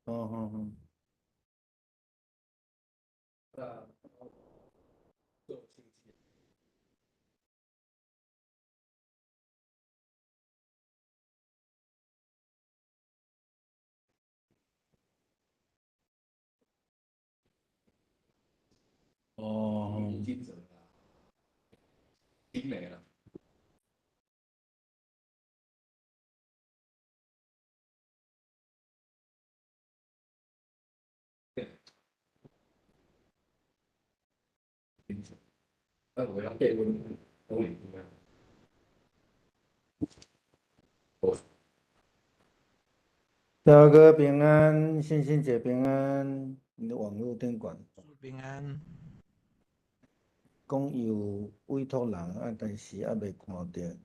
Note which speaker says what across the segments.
Speaker 1: 哦哦哦。哦。大哥平安，信心姐平安，你的網路電管。
Speaker 2: 平安。
Speaker 1: 講有委託人啊，但是猶未看著。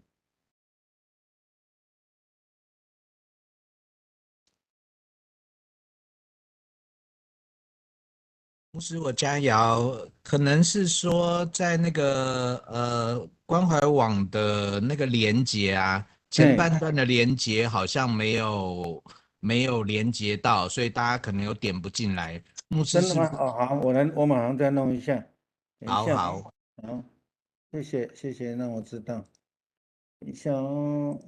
Speaker 2: 牧師，我加油，可能是說在那個關懷網的那個連結啊，前半段的連結好像沒有連接到，所以大家可能有點不進來。牧師，
Speaker 1: 真的嗎？哦，好，我馬上再弄一下。
Speaker 2: 好好
Speaker 1: 好，謝謝謝謝，讓我知道。等一下哦。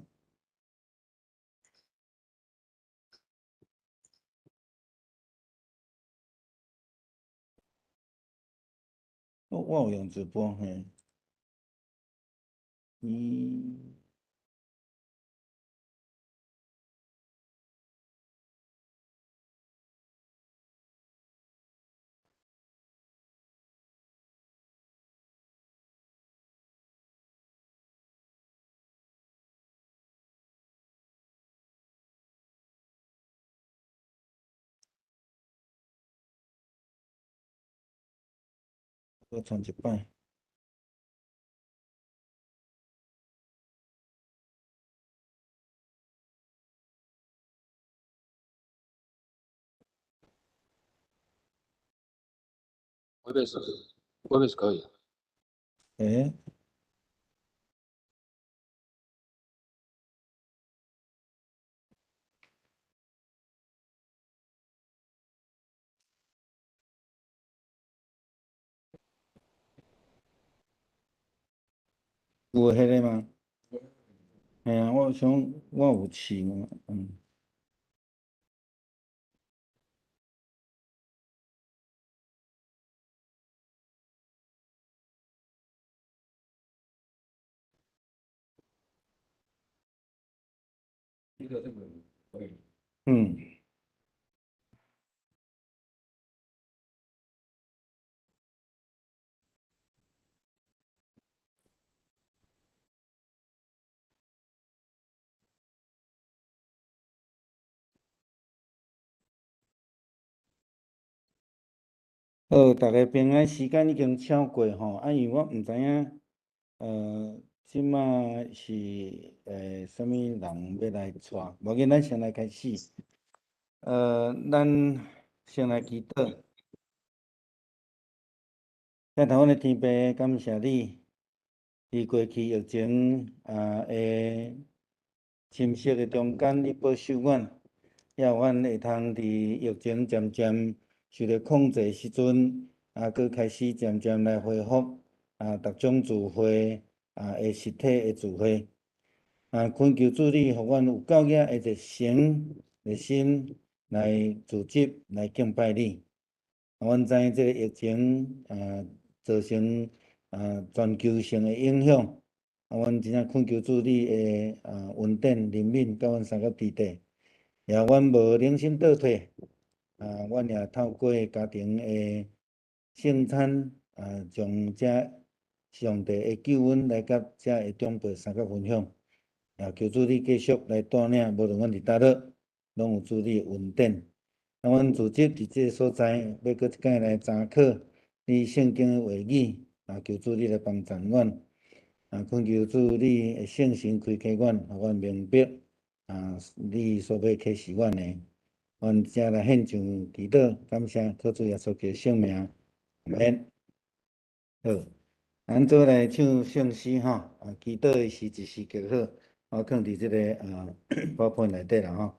Speaker 1: 我有用直播嘿，嗯。我傳一擺。
Speaker 3: Webex，Webex 可以。
Speaker 1: 欸？有彼个嗎？嘿啊，我想我有試嘛，嗯。嗯。好，大家平安，時間已經超過吼，啊，因為我毋知影，這馬是啥物人欲來帶，無要緊，咱先來開始。咱先來祈禱。天父阮的天父，感謝你，佇過去疫情的侵襲的中間，你保守阮，也予阮會通佇疫情漸漸受著控制的時陣，閣開始漸漸來恢復逐種聚會的實體的聚會。懇求主你，予阮有夠額的熱誠、熱心來組織、來敬拜你。阮知影這個疫情造成全球性的影響。阮真正懇求主你的恩典憐憫，佮阮三個弟弟，也阮無良心倒退。阮也透過家庭的聖餐，將這上帝的救恩來佮遮的長輩相佮分享。也求主你繼續來帶領，無論阮佇佗落，攏有主你的恩典。啊，阮組織佇這個所在，欲閣一擺來查考你聖經的話語，求主你來幫助阮。懇求主你的聖神開啟阮，予阮明白你所欲啟示阮的。阮遮來獻上祈禱，感謝靠主耶穌基督聖名，阿們。好，咱做來唱聖詩吼，祈禱的時一時極好。我囥佇這个啊 PowerPoint 內底啦吼。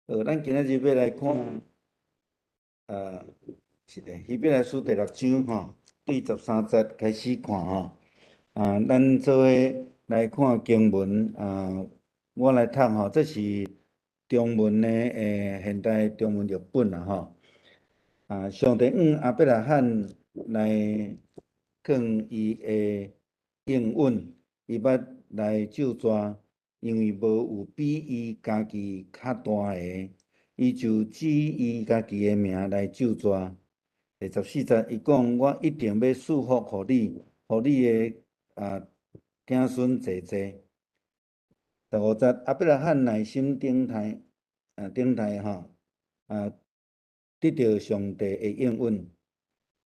Speaker 1: 好，咱今仔日欲來看，是的，希伯來書第六章吼，對十三節開始看吼。啊，咱做伙來看經文啊，我來讀吼，這是中文的現代中文譯本啦吼。啊，上帝向亞伯拉罕來勸伊的應允，伊欲來咒詛。因為無有比伊家己較大的，伊就指伊家己的名來咒詛。第十四節，伊講：我一定欲賜福予你，予你的子孫濟濟。十五節，亞伯拉罕耐心等待，等待吼，得著上帝的應允。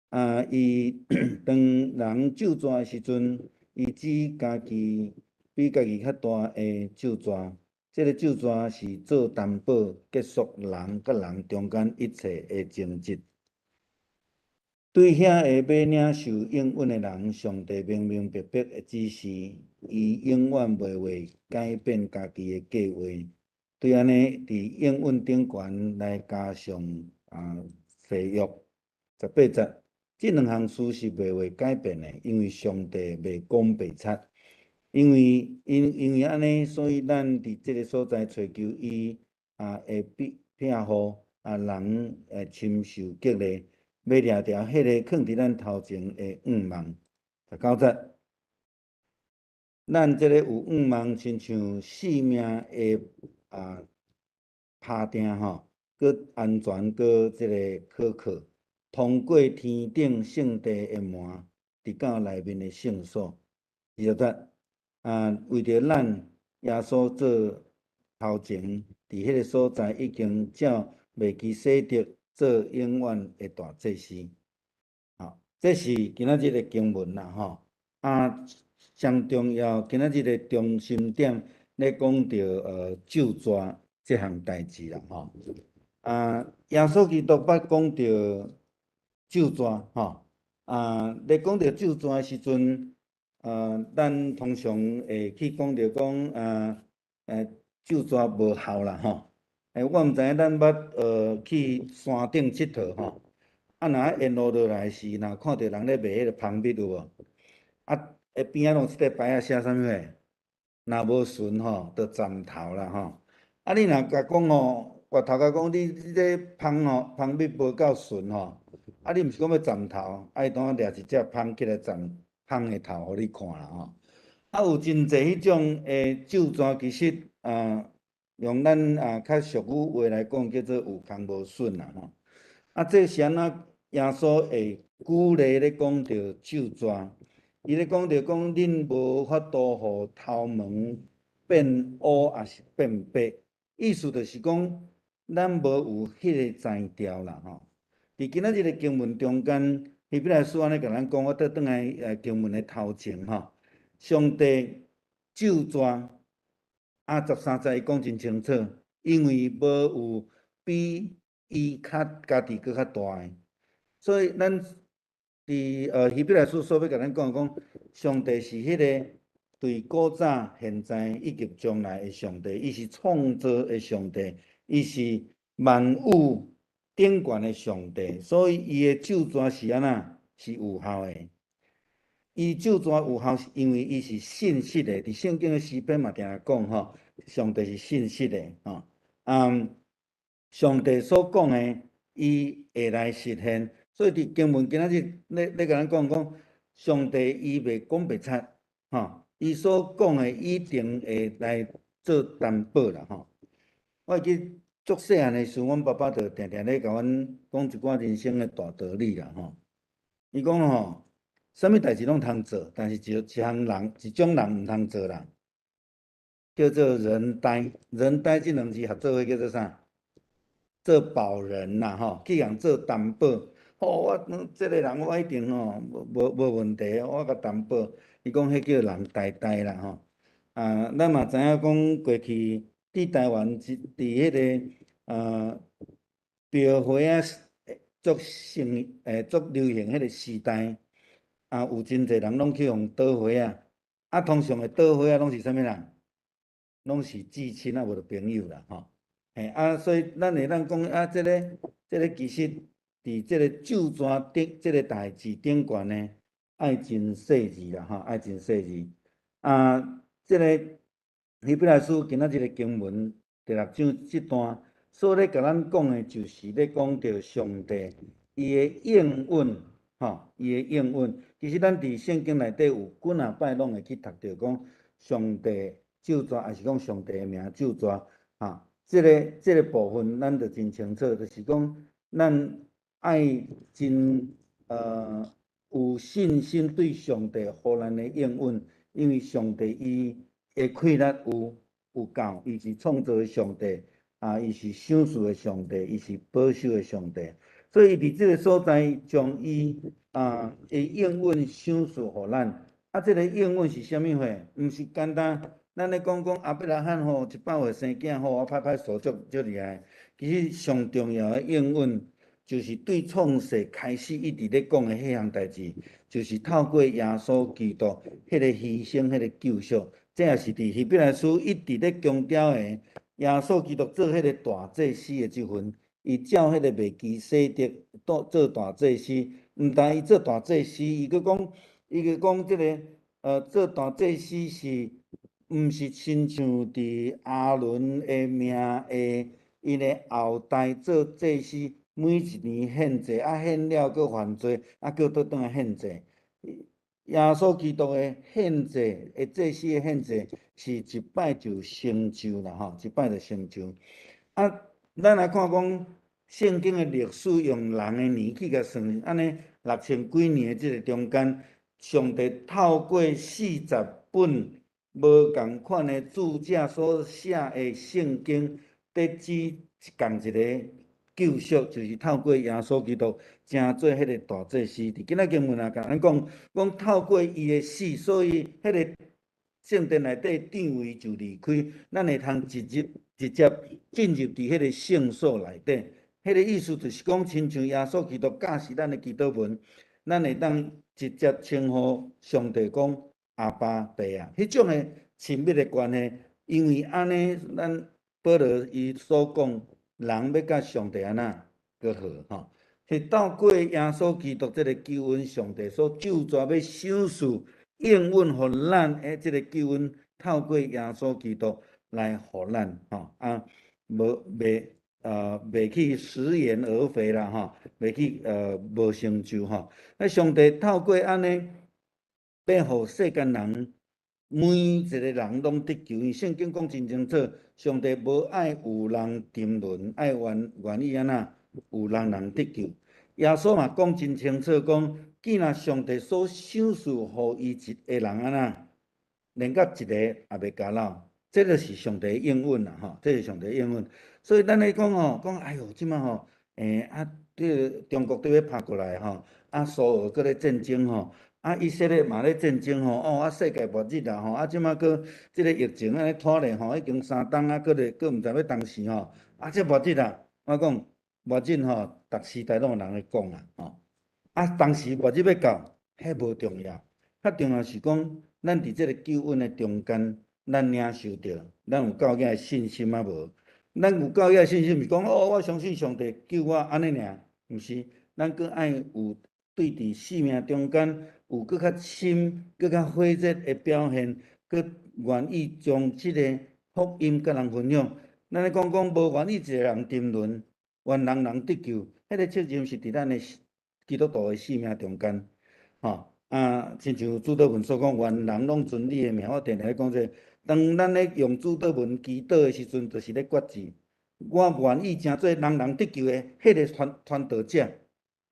Speaker 1: 啊，伊當人咒詛的時陣，伊指家己比家己較大的咒詛，這个咒詛是做擔保，結束人佮人中間一切的爭執。對遐个欲領受應允的人，上帝明明白白的指示，伊永遠袂會改變家己的計劃。對按呢，佇應允頂懸來加上誓約。十八節，這兩項事是袂會改變的，因為上帝袂講白賊。因為因因為按呢，所以咱佇這个所在揣求伊會庇護人會深受激勵，欲掠著彼个囥佇咱頭前的向望。19節，咱這個有向望，親像性命的拍碇吼，閣安全閣這个可靠，通過天頂聖地的門，直到內面的聖所。20節，為著咱耶穌做頭前，佇彼个所在已經照麥基洗德做永遠的大祭司。吼，這是今仔日的經文啦，吼。上重要，今仔日的中心點咧講著咒詛這項代誌啦，吼。耶穌基督捌講著咒詛，吼。咧講著咒詛的時陣，咱通常會去講著講，咒詛無效啦，吼。我毋知影咱捌去山頂𨑨迌吼，若沿路落來時，若看著人咧賣彼个蜂蜜有無？邊仔攏有一塊牌仔寫啥物貨？若無純吼，就斬頭啦吼。你若共講吼，回頭共講你這蜂吼，蜂蜜無夠純吼，你毋是講欲斬頭，伊當掠一隻蜂起來斬蜂的頭予你看啦吼。有真濟彼種的咒詛，其實用咱較俗語話來講，叫做有空無筍啦吼。這是按怎耶穌會舉例咧講著咒詛？伊咧講著講，恁無法度予頭毛變烏，抑是變白，意思就是講，咱無有彼個才調啦吼。佇今仔日的經文中間，希伯來書按呢共咱講，我倒轉來經文的頭前吼，上帝咒詛13節伊講真清楚，因為無有比伊較家己閣較大的，所以咱佇希伯來書所欲共咱講講，上帝是彼个對古早、現在以及將來的上帝，伊是創造的上帝，伊是萬有掌權的上帝，所以伊的咒詛是按怎？是有效的。伊咒詛有效，是因為伊是信實的。佇聖經的詩篇嘛，定定講吼，上帝是信實的吼。上帝所講的，伊會來實現。所以佇經文今仔日咧共咱講講，上帝伊袂講白賊，吼，伊所講的一定會來做擔保啦，吼。我會記足細漢的時，阮爸爸就定定咧共阮講一寡人生的大道理啦，吼。伊講吼，啥物代誌攏通做，但是一項人一種人毋通做啦，叫做人呆。人呆這兩字合做伙叫做啥？做保人啦，吼，去共做擔保。吼，我這个人我一定吼無問題，我共擔保。伊講彼叫人呆呆啦，吼。咱嘛知影講過去佇台灣佇彼个標花仔足盛足流行彼个時代，有真濟人攏去予倒花仔。通常會倒花仔攏是啥物人？攏是至親啊，無就朋友啦，吼。嘿，所以咱會當講這个其實佇這个咒詛頂這个代誌頂懸呢，愛真細緻啦，吼，愛真細緻。這个希伯來書今仔日个經文第六章這段所咧共咱講的，就是咧講著上帝伊的應允，吼，伊的應允。其實咱佇聖經內底有幾若擺攏會去讀著講上帝咒詛，抑是講上帝的名咒詛，哈。這个部分咱就真清楚，就是講咱愛真有信心對上帝予咱的應允，因為上帝伊的氣力有夠，伊是創造的上帝，伊是賞賜的上帝，伊是保守的上帝，所以伊佇這个所在將伊的應允賞賜予咱。這个應允是啥物貨？毋是簡單。咱咧講講亞伯拉罕吼，100歲生囝吼，我拍拍手足足厲害。其實上重要的應允，就是對創世開始一直咧講的彼項代誌，就是透過耶穌基督彼个犧牲、彼个救贖，這也是佇希伯來書一直咧強調的。耶穌基督做彼个大祭司的這份，伊照彼个麥基洗德做大祭司，毋但伊做大祭司，伊閣講這个做大祭司是。毋是親像佇亞倫的命的𪜶的後代做祭司，每一年獻祭，獻了閣犯罪，閣倒轉來獻祭。耶穌基督的獻祭，的祭司的獻祭是一擺就成就啦，吼，一擺就成就。啊，咱來看講聖經的歷史，用人的年去共算，按呢六千幾年的這个中間，上帝透過40本無仝款的著者所寫的聖經，得知仝一个救贖，就是透過耶穌基督成做彼个大祭司。佇今仔經文也共咱講，講透過伊的死，所以彼个聖殿內底帳帷就離開，咱會通直接進入佇彼个聖所內底。彼个意思就是講，親像耶穌基督教示咱的祈禱文，咱會當直接稱呼上帝講阿爸父啊，彼種的親密的關係。因為按呢，咱保羅伊所講，人欲佮上帝按怎閣好吼，是透過耶穌基督這个救恩，上帝所咒詛欲賞賜應允予咱的這个救恩，透過耶穌基督來予咱吼啊，無袂去食言而肥啦吼，袂去無成就吼。啊，上帝透過按呢，欲予世間人每一个人攏得救，因為聖經講真清楚，上帝無愛有人沉淪，愛願意按怎有人人得救。耶穌嘛講真清楚，講既若上帝所賞賜予伊一个人按怎，連佮一個也袂交老，這个是上帝應允啦吼，這是上帝應允。所以咱咧講吼，講哎喲，這馬吼，啊，這个中國佇咧拍過來吼，啊，蘇俄閣咧戰爭吼，啊，以色列嘛咧戰爭吼，哦，啊，世界末日啦吼，啊，這馬閣這个疫情按呢拖咧吼，已經3冬啊，閣咧閣毋知欲當時吼，啊，這末日啊，我講末日吼，逐時代攏有人咧講啊，吼，啊，當時末日欲到，彼無重要，較重要是講，咱佇這个救恩的中間，咱領受著，咱有夠額的信心啊無？咱有夠額的信心，毋是講哦，我相信上帝救我按呢爾，毋是，咱閣愛有對佇生命中間有閣較深、閣較火熱的表現，閣願意將這个福音佮人分享。咱咧講講無願意一个人沉淪，願人人得救，彼个責任是佇咱的基督徒的生命中間，吼啊，親像主禱文所講，願人攏尊你的名。我定定咧講這個，當咱咧用主禱文祈禱的時陣，就是咧決志，我願意成做人人得救的彼个傳道者。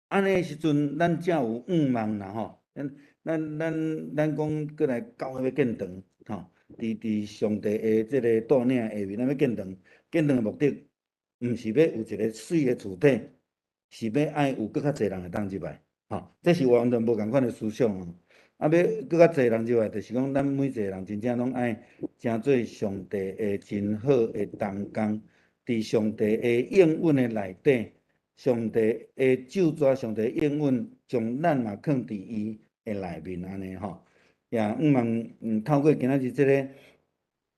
Speaker 1: 按呢時陣，咱才有向望啦吼。咱講閣來教會欲建堂，吼，佇上帝的這个帶領下面，咱欲建堂。建堂的目的，毋是欲有一个媠的厝體，是欲愛有閣較濟人會當入來，吼。這是完全無仝款的思想哦。啊，欲閣較濟人入來，就是講咱每一個人真正攏愛成做上帝的真好的同工，佇上帝的應允的內底，上帝的咒詛，上帝應允，將咱嘛囥佇伊的內面按呢吼。也向望透過今仔日這个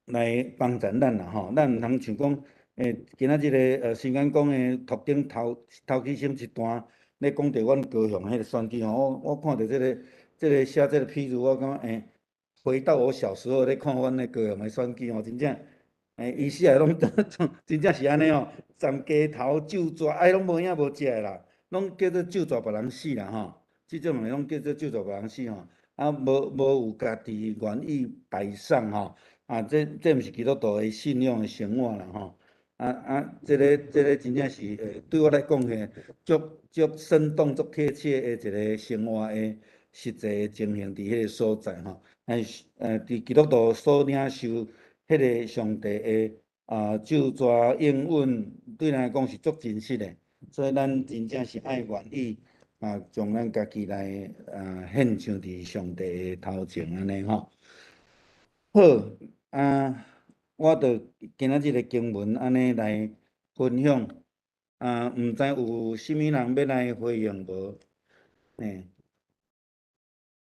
Speaker 1: 來幫助咱啦吼，咱毋通像講，今仔日个新安講的頭頂頭起先一段咧講著阮高雄彼个選舉吼，我看著這个寫這个批注，我感覺回到我小時候咧看阮的高雄的選舉吼，真正伊寫的攏真正是按呢吼，站街頭咒詛，哎，攏無影無跡的啦，攏叫做咒詛別人死啦吼，這種的攏叫做咒詛別人死吼，啊，無有家己願意擺上吼，啊，這毋是基督徒的信仰的生活啦吼，啊，這个真正是對我來講嘿，足足生動、足貼切的一個生活的實際的情形佇彼個所在吼，佇基督徒所領受彼個上帝的咒詛應允，對咱來講是足真實的，所以咱真正是愛願意啊，將咱家己來獻上佇上帝的頭前按呢吼。好啊，我就今仔日的經文按呢來分享啊，毋知有啥物人欲來回應無？嘿，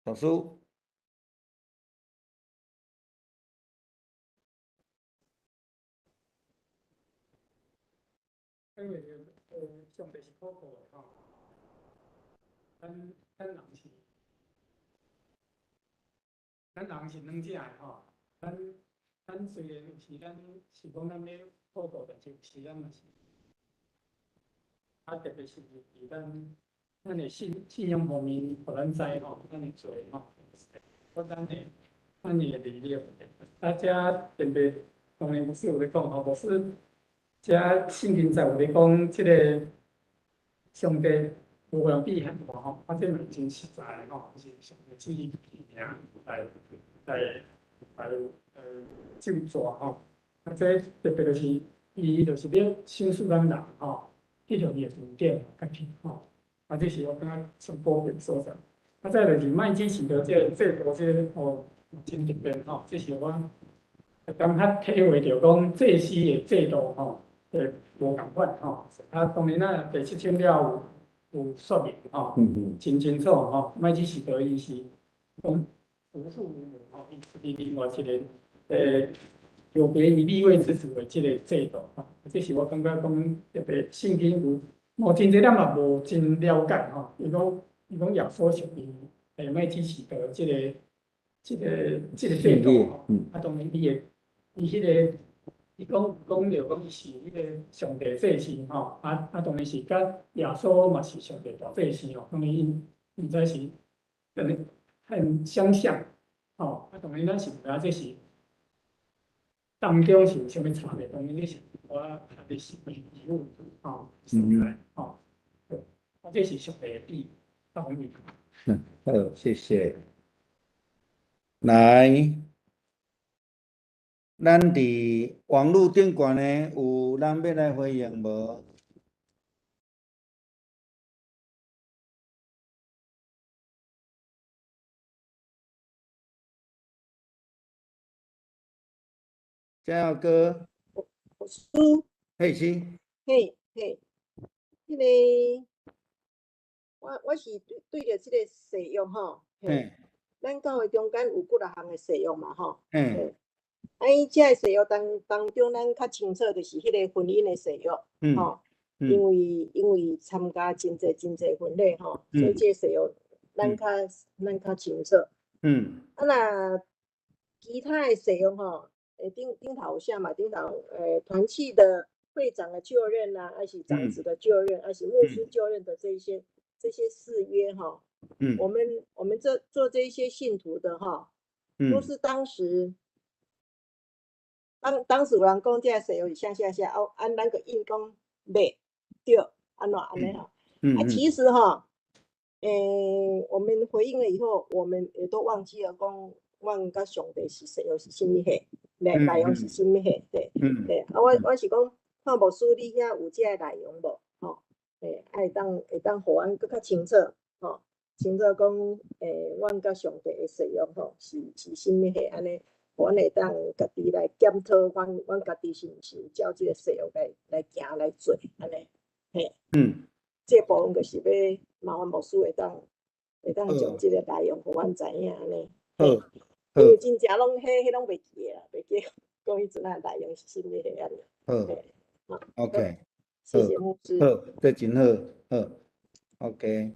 Speaker 1: 老師。
Speaker 3: 因為上帝是可靠的吼，咱人是軟食的吼，咱雖然是咱是講咱咧禱告，但是有時咱嘛是，啊特別是佇咱的信仰方面，予咱知吼，咱的罪吼，我咱的利益。啊，遮特别当然牧师有咧讲吼，牧师遮圣经在有咧讲，这个上帝无量比遐大吼，啊，这嘛真实在吼，是上帝旨意名来救助吼。啊，这特别就是伊就是咧审视咱人吼，得著伊的恩典较去吼。啊，这是我感觉上宝贵所在。啊，再就是麦基洗德这个制度这个吼，真特别吼，这是我感觉体会著讲祭司的制度吼，会无仝款吼。啊，当然啦，第七章了有说明吼，真清楚吼。麦基洗德伊是讲无父无母吼，伊另外一个有别于利未之子的这个制度吼。这是我感觉讲特别圣经有，无真济咱嘛无真了解吼。伊讲耶稣是伊麦基洗德这个制度吼。啊，当然伊的伊彼个，伊讲讲著讲伊是彼个上帝祭司吼，啊当然是佮耶稣嘛是上帝大祭司吼，当然𪜶毋知是很相像吼，啊当然咱是毋知影这是当中是有啥物差别，当然这是我伫是疑问吼，所在吼，啊这是上帝的旨意。
Speaker 1: 好，谢谢。来。咱伫网路顶悬呢，有人欲来回应无？嘉耀哥，
Speaker 4: 牧师，
Speaker 1: 嘿是，
Speaker 4: 嘿嘿，彼个，我是对著这个誓约吼，嘿，咱教会中间有几若项的誓约嘛吼，嘿。啊，伊这个誓约当中，咱较清楚就是彼个婚姻的誓约，吼，因为参加真济真济婚礼吼，所以这个誓约咱较清楚。啊，若其他的誓约吼，顶头有写嘛，顶头团契的会长的就任啊，还是长子的就任，还是牧师就任的这些誓约吼，我们这做这些信徒的吼，都是当时。当时有人讲这个誓约是啥啥啥，啊，咱就应讲袂对，按怎按呢吼？啊，其实吼，我们回应了以后，我们也都忘记了讲，阮佮上帝是誓约是啥物货，内容是啥物货，对，对。啊，我是讲，看牧师你遐有这个内容无？吼，会当予阮阁较清楚，吼，清楚讲，阮佮上帝的誓约吼是啥物货按呢？阮会当家己来检讨，阮家己是毋是有照这个誓约来行来做，按呢？嘿。这个部分就是欲麻烦牧师会当将这个内容予阮知影按呢。
Speaker 1: 好。
Speaker 4: 因为真正拢彼拢袂记得啦，袂记讲彼阵仔内容是啥物货按呢。
Speaker 1: 好。OK。
Speaker 4: 谢谢牧师。
Speaker 1: 好，这真好，好。OK。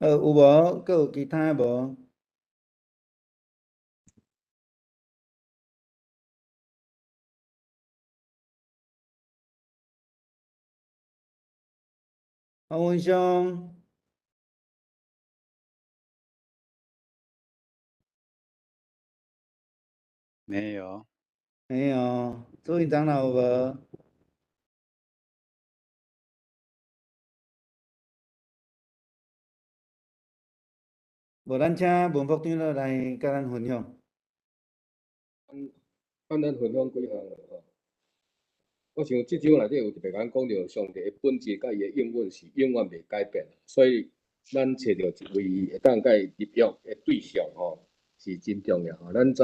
Speaker 1: 有无？阁有其他无？黄文兄，
Speaker 5: 没有，
Speaker 1: 没有。朱营长老有无？无，咱请文福长老来共咱分享。
Speaker 6: 简单分享几项吼。我想这章内底有特别讲到上帝的本质佮伊的应允是永远袂改变，所以咱揣著一位会当佮伊立约的对象吼，是真重要吼。咱知，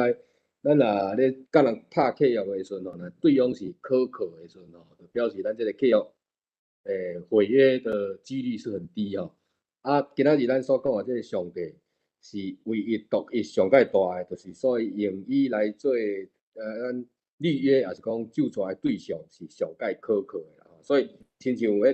Speaker 6: 咱若咧佮人拍契约的时阵吼，若对方是可靠的时阵吼，就表示咱这个契约，毁约的几率是很低吼。啊，今仔日咱所讲的这个上帝是唯一独一上盖大的，就是所以用伊来做咱立约，也是讲救助的对象是上盖可靠的啦。所以亲像彼个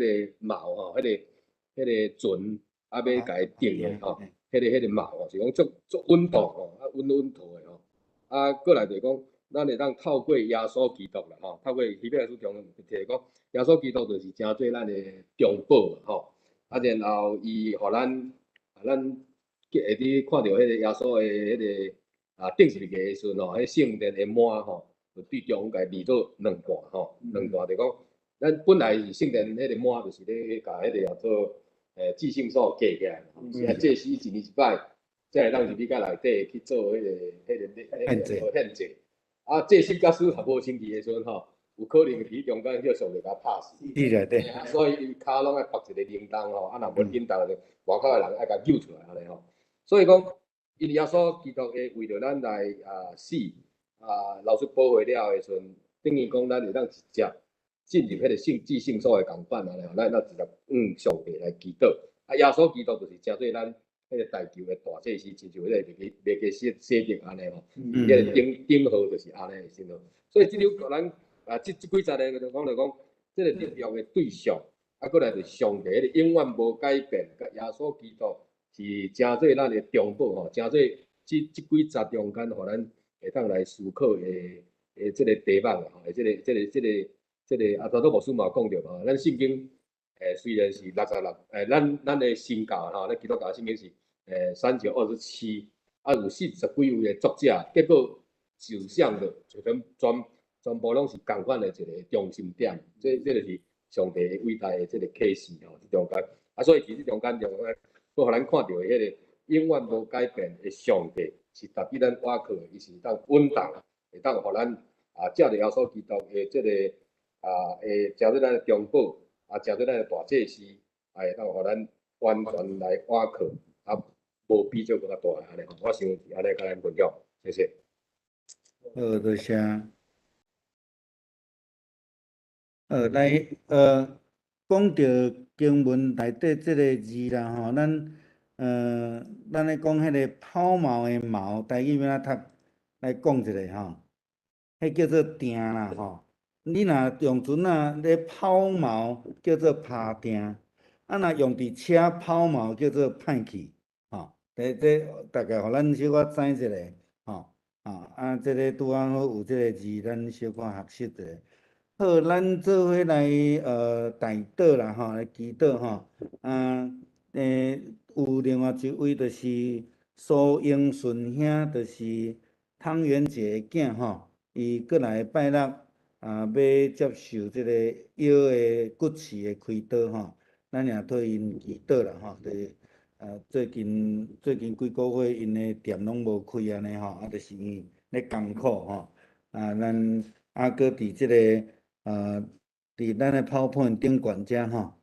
Speaker 6: 锚吼，彼个船啊，欲共伊钉的吼，彼个锚吼，是讲足足稳当吼，啊稳稳妥的吼。啊，过来就是讲，咱会当透过耶稣基督啦吼，透过希伯来书中提讲，耶稣基督就是成做咱的中保吼。啊，然后伊予咱，咱會佇看著彼個耶穌的彼個釘十字架的時陣吼，彼聖殿的幔吼，就對中共裂做兩半吼，兩半就講，咱本來是聖殿彼個幔就是咧共彼個叫做至聖所隔起來，是啊，祭司一年一擺，才會當入去到內底去做彼個獻祭。啊，祭司假使若無清氣的時陣吼，有可能佇中間叫上帝共拍死。
Speaker 1: 對對。
Speaker 6: 啊，所以伊跤攏愛縛一個鈴鐺吼，啊，若無叮當，外口的人愛共救出來按呢吼。所以講，因為耶穌基督會為著咱來死流出寶血了的時陣，等於講咱會當直接進入彼個聖至聖所的仝款按呢吼，咱直接向上帝來祈禱。啊，耶穌基督就是成做咱彼個代求的大祭司，親像彼個麥基洗德按呢吼，彼個頂頂號就是按呢是咯。所以這兩個咱這幾節咧就講就講，這個立約的對象，啊，閣來就是上帝彼個永遠無改變，佮耶穌基督是成做咱的中保吼，成做這這幾節中間，予咱會當來思考的的這個題目吼，的這個啊，頭拄牧師嘛有講著吼，咱聖經雖然是66，咱的新教吼，咱基督教聖經是3927，啊有40幾位的作者，結果指向的就全全部攏是仝款的一個中心點，這就是上帝偉大的這個啟示吼，這中間啊，所以佇這中間中間，閣予咱看著的彼個永遠無改變的上帝，是值得咱倚靠的，伊是當穩當，會當予咱藉著耶穌基督的這個會成做咱的中保，成做咱的大祭司，會當予咱完全來倚靠，無比這閣較大按呢吼，我想是按呢共咱分享，謝謝。
Speaker 1: 好，多謝。來，講著經文內底這个字啦吼，咱咧講彼个拋錨的錨，台語欲按怎讀？來講一下吼，彼叫做碇啦吼。你若用船仔咧拋錨，叫做拋碇；啊，若用佇車拋錨，叫做歹去吼。這大概予咱小可知一下吼。啊，這个拄仔好有這个字，咱小可學習一下。好，咱做伙來代禱啦吼，來祈禱吼。啊，有另外一位就是蘇英順兄，就是湯圓姐的囝吼，伊過來拜六欲接受這个腰的骨刺的開刀吼，咱也替𪜶祈禱啦吼。就是最近幾個月𪜶的店攏無開按呢吼，啊，就是因為咧艱苦吼。啊，咱閣佇這个佇咱的 PowerPoint 頂懸遮吼，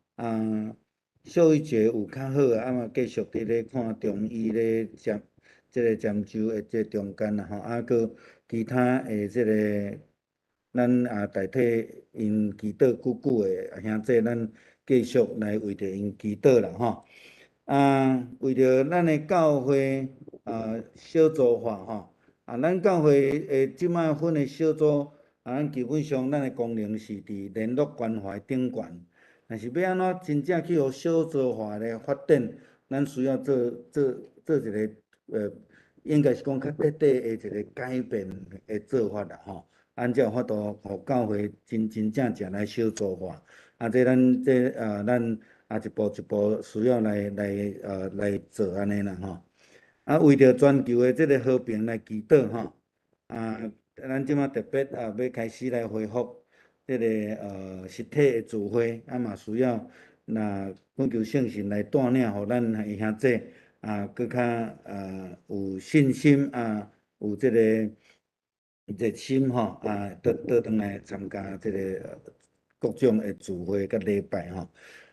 Speaker 1: 小玉姐有較好啊，嘛繼續佇咧看中醫咧針，這个針灸的這中間啦吼，啊，閣其他的這个，咱也代替𪜶祈禱久久的兄弟，咱繼續來為著𪜶祈禱啦吼。啊，為著咱的教會小組化吼，啊，咱教會的這擺分的小組，啊，咱基本上咱的功能是佇聯絡關懷頂懸，但是欲按怎真正去予小組化來發展，咱需要做做做一个應該是講較徹底的一個改變的做法啦吼，咱才有法度予教會真真正正來小組化。啊，這咱這咱一步一步需要來做按呢啦吼。啊，為著全球的這个和平來祈禱吼。啊，咱這擺特別欲開始來恢復這个實體的聚會，啊嘛需要若懇求聖神來帶領，予咱的兄弟閣較有信心啊，有這个熱心吼啊，倒倒轉來參加這个各種的聚會佮禮拜吼。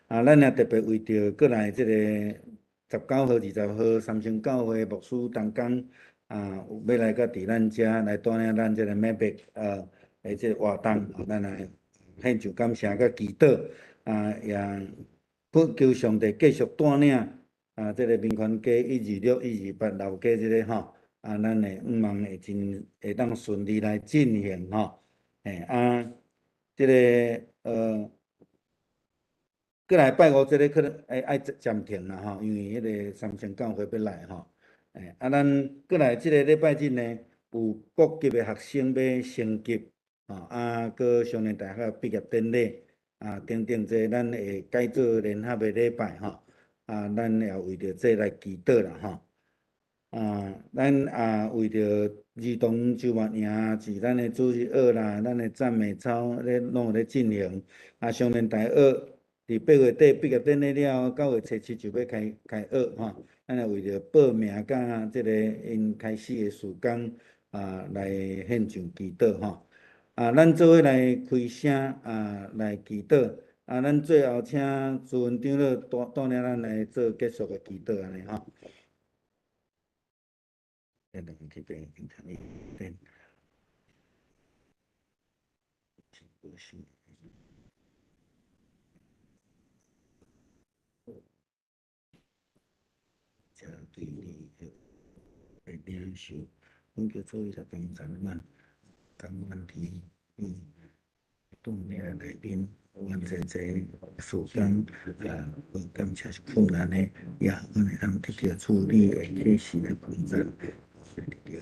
Speaker 1: 啊，咱也特別為著過來這个19號、20號三星教會牧師同工啊，欲來到佇咱遮來帶領咱這个 MEPEC 的這個活動，咱來獻上感謝佮祈禱，啊，也懇求上帝繼續帶領啊，這个民權街126、128老街這个吼，啊，咱會向望會真會當順利來進行吼，嘿啊，這个過來拜五這个可能會愛暫停啦吼，因為彼個三星教會欲來吼，嘿啊，咱過來這个禮拜日呢，有國級的學生欲升級，吼啊，閣少年大學畢業典禮，啊，等等，這咱會改做聯合的禮拜吼，啊，咱也為著這來祈禱啦吼。啊，咱也為著兒童周末營是咱的主日學啦，咱的讚美操咧攏有咧進行。啊，少年大學佇8月底畢業典禮了後，9月初7就欲開開學吼。咱也為著報名佮這个𪜶開始的時間啊，來獻上祈禱吼。啊，咱做伙來開聲啊，來祈禱。啊，咱最後請朱文長老帶帶領咱來做結束的祈禱，按呢吼。對你的領受，阮叫做伊來幫助阮，甘願佇你當領內面，阮這這時間啊，有感覺是困難的，也阮會當得著主你的啟示來幫助，得著。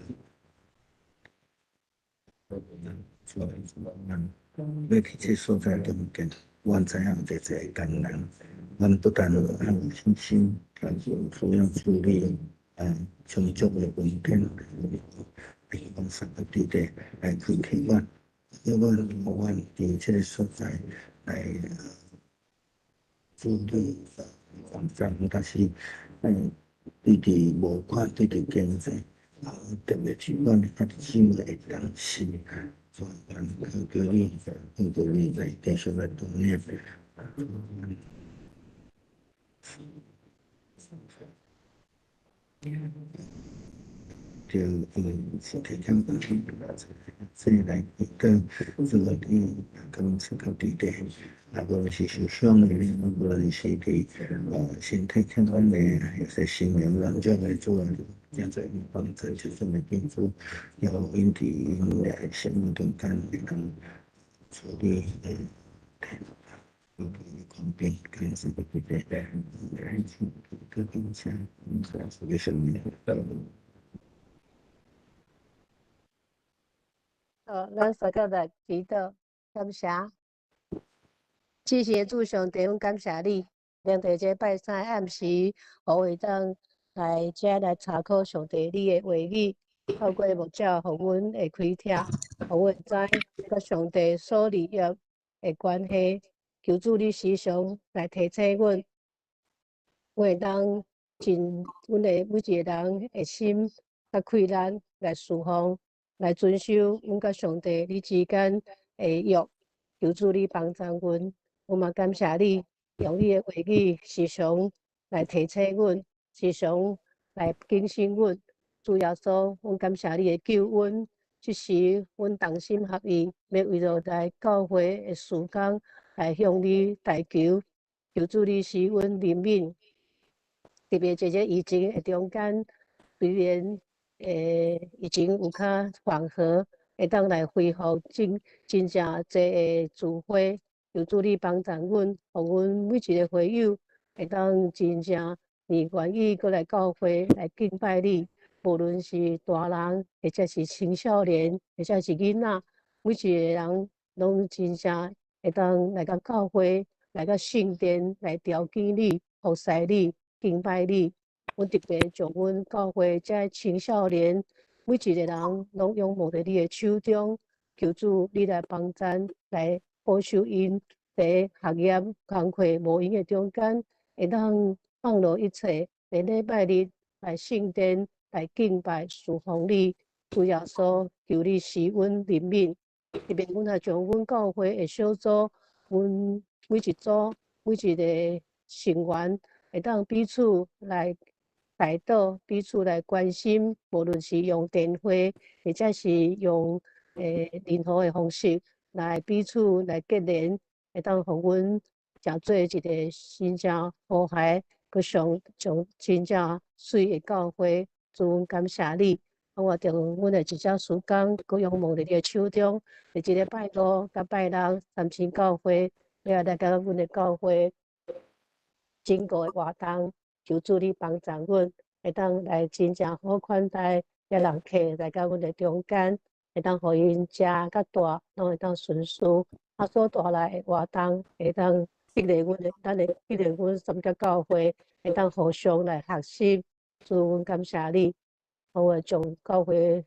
Speaker 1: 主啊，阮欲佇這所在中間，阮知影這這艱難，阮不但有信心，但是有需要處理啊充足的恩典，來幫助弟弟來開啟阮，予阮予阮佇這個所在來處理幫助，但是對佇無管對佇經濟，啊特別是阮兄弟姊妹會當是，所以阮懇求你，懇求你來繼續來鍛鍊。就身體健康，這來祈禱，主啊，你感謝到弟弟，啊，無論是受傷的，無論是佇身體健康的，或者心靈軟弱的，主啊，真濟幫助這種的天主，予𪜶佇𪜶的生命中間會當處理的。
Speaker 5: 好，咱大家來祈禱，感謝。至聖的主上帝，阮感謝你，連佇這拜三暗時，予會當來遮來查考上帝你的話語，透過牧者，予阮會開聽，予阮知佮上帝所立約的關係。求主你時常來提醒阮，阮會當盡阮的每一個人的心，佮氣力來侍奉，來遵守阮佮上帝你之間的約。求主你幫助阮，我嘛感謝你，用你的話語時常來提醒阮，時常來警醒阮。主耶穌，阮感謝你的救恩，這時阮同心合意，欲為著來教會的事工來向你代求，求主你賜阮憐憫。特別這個疫情的中間，雖然疫情有較緩和，會當來恢復真真正濟的聚會，求主你幫助阮，予阮每一個會友會當真正你願意閣來教會來敬拜你，無論是大人，或者是青少年，或者是囡仔，每一個人攏真正會當來到教會，來到聖殿來朝見你、服侍你、敬拜你。阮特別將阮教會這青少年，每一個人攏仰望佇你的手中，求主你來幫贊，來保守𪜶佇學業、工課無閒的中間，會當放落一切，佇禮拜日來聖殿來敬拜侍奉你。主耶穌，求你賜阮憐憫。特別阮也將阮教會的小組，阮每一組每一個成員，會當彼此來代禱，彼此來關心，無論是用電話，或者是用任何的方式來彼此來結連，會當予阮成做一個真正和諧、閣上上真正媠的教會。主，阮感謝你。我將阮的一寡時間，閣仰望佇你的手中，佇這个拜五佮拜六，三星教會，欲來佮阮的教會整個的活動，求主你幫助阮，會當來真正好款待遐人客來到阮的中間，會當予𪜶食佮蹛，攏會當順遂。啊，所帶來的活動，會當激勵阮的，咱的激勵阮三峽教會，會當互相來學習。主，阮感謝你。予阮將教會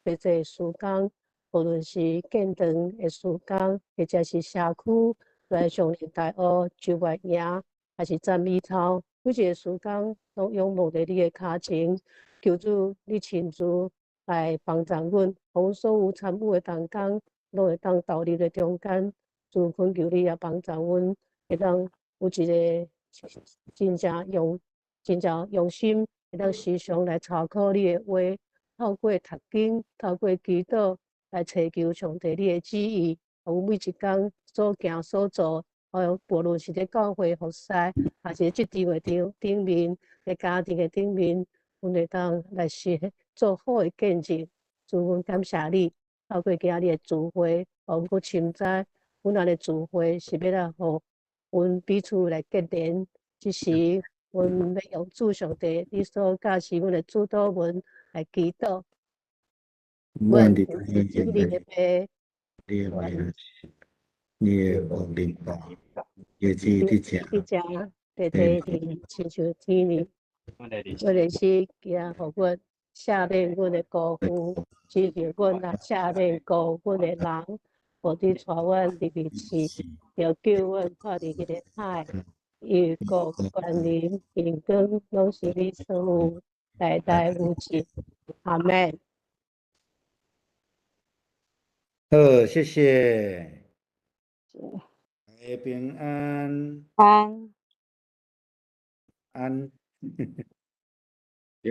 Speaker 5: 這濟事工，無論是建堂的事工，或者是社區來上大學就業營，還是讚美操，每一个事工攏仰望佇你的跤前，求主你親自來幫助阮，予阮所有參與的同工，攏會當投入佇中間。主懇求你也幫助阮，會當有一个真正用心，會當時常來查考你的話，透過讀經，透過祈禱來尋求上帝你的旨意。予阮每一工所行所做，無論是佇教會服侍，還是職場的頂面，佇家庭的頂面，阮會當來是做好的見證。主，阮感謝你，透過今仔日的聚會，予阮閣深知，阮按呢聚會是欲來予阮彼此來結連。這時，阮欲用主上帝你所教示阮的主禱文來祈禱。
Speaker 1: 願你的父，你的名，你的國臨到，你的旨意佇遮，
Speaker 5: 佇地裡親像天裡。阮的日子，今予阮赦免阮的辜負，親像阮也赦免辜阮的人，無得帶阮入去試，著救阮脫離彼个歹。因為國權能榮光攏是你所有，代代無盡。阿們。
Speaker 1: 好，謝謝。大家平安。
Speaker 4: 安。
Speaker 1: 安。